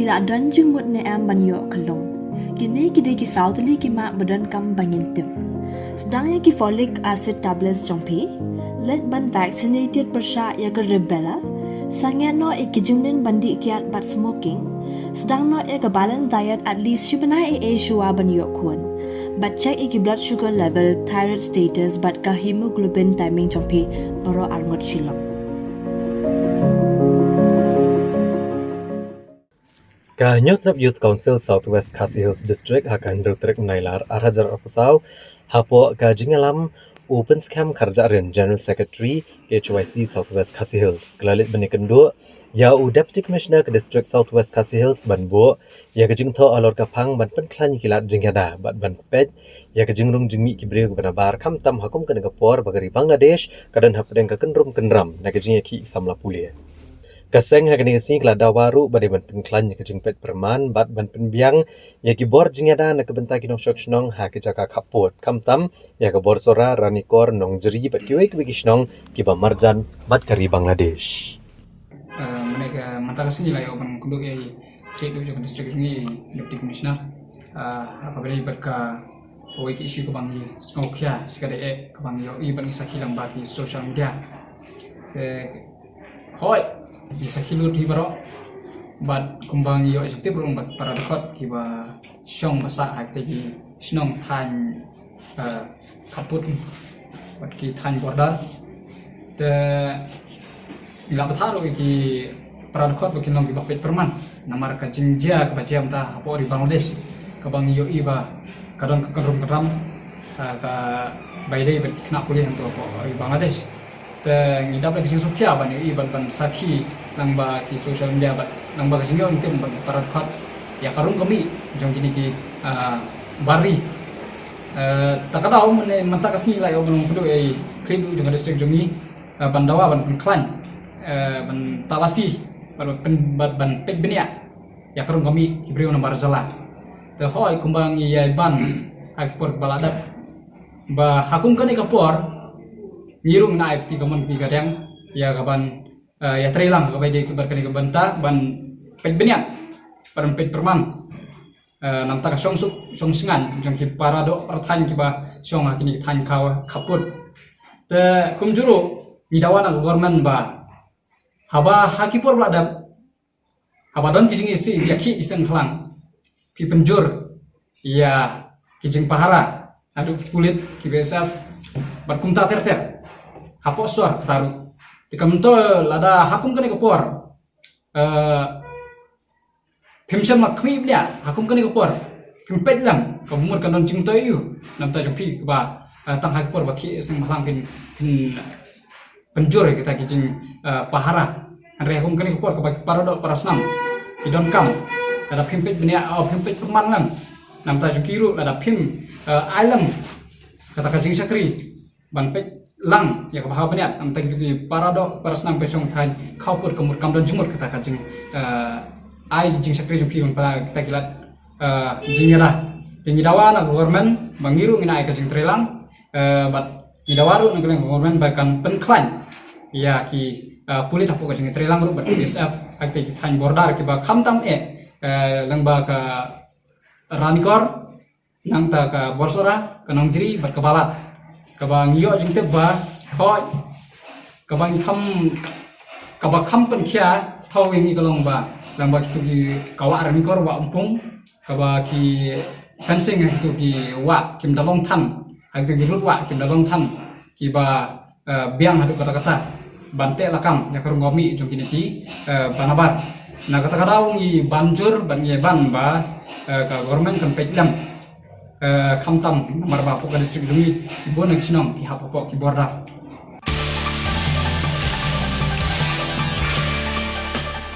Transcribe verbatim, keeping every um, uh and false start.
Phi la don jingmut ne em ban ïoh ka lung? Kine ki dei ki saw tylli ki mah ba donkam ba ngin tip. Sdang ïa ki folic acid tablets jong phi. Leit ban vaccinated pyrshah ïa ka rubella. Sangeh noh ïa ki jingmlien ban dih kiad bad smoking. Sdang noh ïa ka balanced diet at least shi bnai ei ei shuwa ban ïoh khun. Bad check ïa ki blood sugar level, thyroid status bad ka hemoglobin timing jong phi baroh arngut shilynter. Ka Hynñiewtrep Youth Council South West Khasi Hills District ha ka hynriew tarik Nailar ar hajar arphew saw, hapoh ka jingïalam u Pynskhem Kharjahrin, General Secretary K H Y C South West Khasi Hills, ka la leit ban ïakynduh ïa u Deputy Commissioner ka District South West Khasi Hills ban buh ïa ka jingthoh halor ka phang ban pynkhlaiñ ïa ki lad jingïada bad ban peit ïa ka jingrung jingmih ki briew kiba nabar, khamtam ha kum kane ka por ba ka ri Bangladesh ka don hapdeng ka kynrum kynram na ka jingïakhih samla pule. Ka seng ha kane ka sngi ka la dawa ruh ba dei ban pynkhlaiñ ïa ka jingpeit pyrman bad ban pynbiang ïa ki bor jingïada na ka bynta ki nongshong shnong ha ki jaka khappud, khamtam ïa ka bor Sohra, Ranikor, Nongjri bad kiwei kiwei ki shnong kiba marjan bad ka ri Bangladesh. Ah, mynne ka, mynta ka sngi la ïoh ban kynduh ïa i Khlieh duh jong ka district jong ngi, Deputy Commissioner. Ah, ha kaba ïadei bad kawei ka issue kaba ngi sngewkhia, shi ka dei eh, kaba ngi ïohi bad ngi sakhi lang ba ki social media. Te hooid, ngi sakhi lut hi baroh. Bad kumba ngi ïoh jingtip ruh ba ki para dkhot kiba shong ba sah ha kita ki shnong thaiñ, eh, khappud bad ki thaiñ border. Te ngi la bthah ruh ïa ki para dkhot ba kin long kiba peit pyrman namar ka jingjia kaba jia mynta hapoh ri Bangladesh, kaba ngi ïohi ba ka don ka kynrum kynram, eh, kaba ïadei bad ki khynnah pule hangto hapoh ri Bangladesh. Te ngi dap da ka jingsngewkhia ban ïohi ban, ban sakhi lang ba ki social media bad lang ba ka jingïoh jingtip bad ki para dkhot ïa ka rung ka mih jong kine ki, ah, bar ri. Eh, ta ka daw mynne mynta ka sngi la ïoh ban ong pynduh ïa i Khlieh duh jong ka district jong ngi, eh, ban dawa ban pynkhlaiñ, eh, ban talasi, ban, ban, ban, ban peit bniah ïa ka rung ka mih ki briew namar jylla. Te hooid kumba ngi ïai ban ha ki por ba la dep, ba ha kum kane ka por ngi ruh ngi ai kti kamon kti kadiang ïa ka ban, eh, ïatreilang kaba ïadei bad kane ka bynta ban peit bniah, ban peit pyrman. Eh, namta ka shongsuk shongsngain jong ki para doh para thaiñ kiba shong ha kine ki thaiñ khaw khappud. Te kumjuh ruh ngi dawa na ka government ba haba ha ki por ba la dep, haba don ki jingïakhih, ïakhih ki seng khlang, phi pynjur ïa ki jingpahara naduh ki pulit, ki B S F bad kumta ter ter hapoh sor kata ruh. Te kumta lada ha kum kane ka por, eh, phim shym la khmih bniah ha kum kane ka por, phim peit lem, ka mut kan don jingtoi ïa u namta jong phi kaba, eh, tang ha ka por ba khih seng bhalang phin, phin pynjur ïa kita ki jing, eh, pahara. Hynrei ha kum kane ka por kaba ki para doh para snam ki donkam, lada phim peit bniah, oh, phim peit pyrman lem namta jong ki ruh, lada phim, eh, ai lem kata ka jingshakri ban peit lang ïa kaba ha bniah namta kita ki para doh para snam ba shong thaiñ khappud, ka mut kam don jingmut kata ka jing, eh, ai jingshakri jong phi ban para kita ki lad, eh, jingïada. Te ngi dawa na ka government ba ngi ruh ngin ai ka jingtreilang, eh, bad ngi dawa ruh na ka liang ka government ba kan pynkhlaiñ ïa ki, eh, pulit hapoh ka jingtreilang ruh bad ki B S F ha kita ki thaiñ border kiba khamtam eh, eh, lyngba ka Ranikor, nangta ka bor Sohra, ka Nongjri bad ka Balat. Kaba ngi ïoh jingtip ba hooid, kaba ngi kham, kaba kham pynkhia thaw ïa ngi ka long ba lyngba kitu ki, ka wah Ranikor, wah Umpung, kaba ki fencing ha kitu ki wah kim da long than, ha kitu ki rud wah kim da long than, kiba, eh, biang haduh katta katta ban teh lakam ïa ka rung ka mih jong kine ki, eh, ba nabar. Na kata ka daw ngi ban jur bad ngi ban ba, eh, ka government kan peit lem, eh, khamtam namar ba hapoh ka district jong ngi ki bun na ki shnong ki hap hapoh ki border.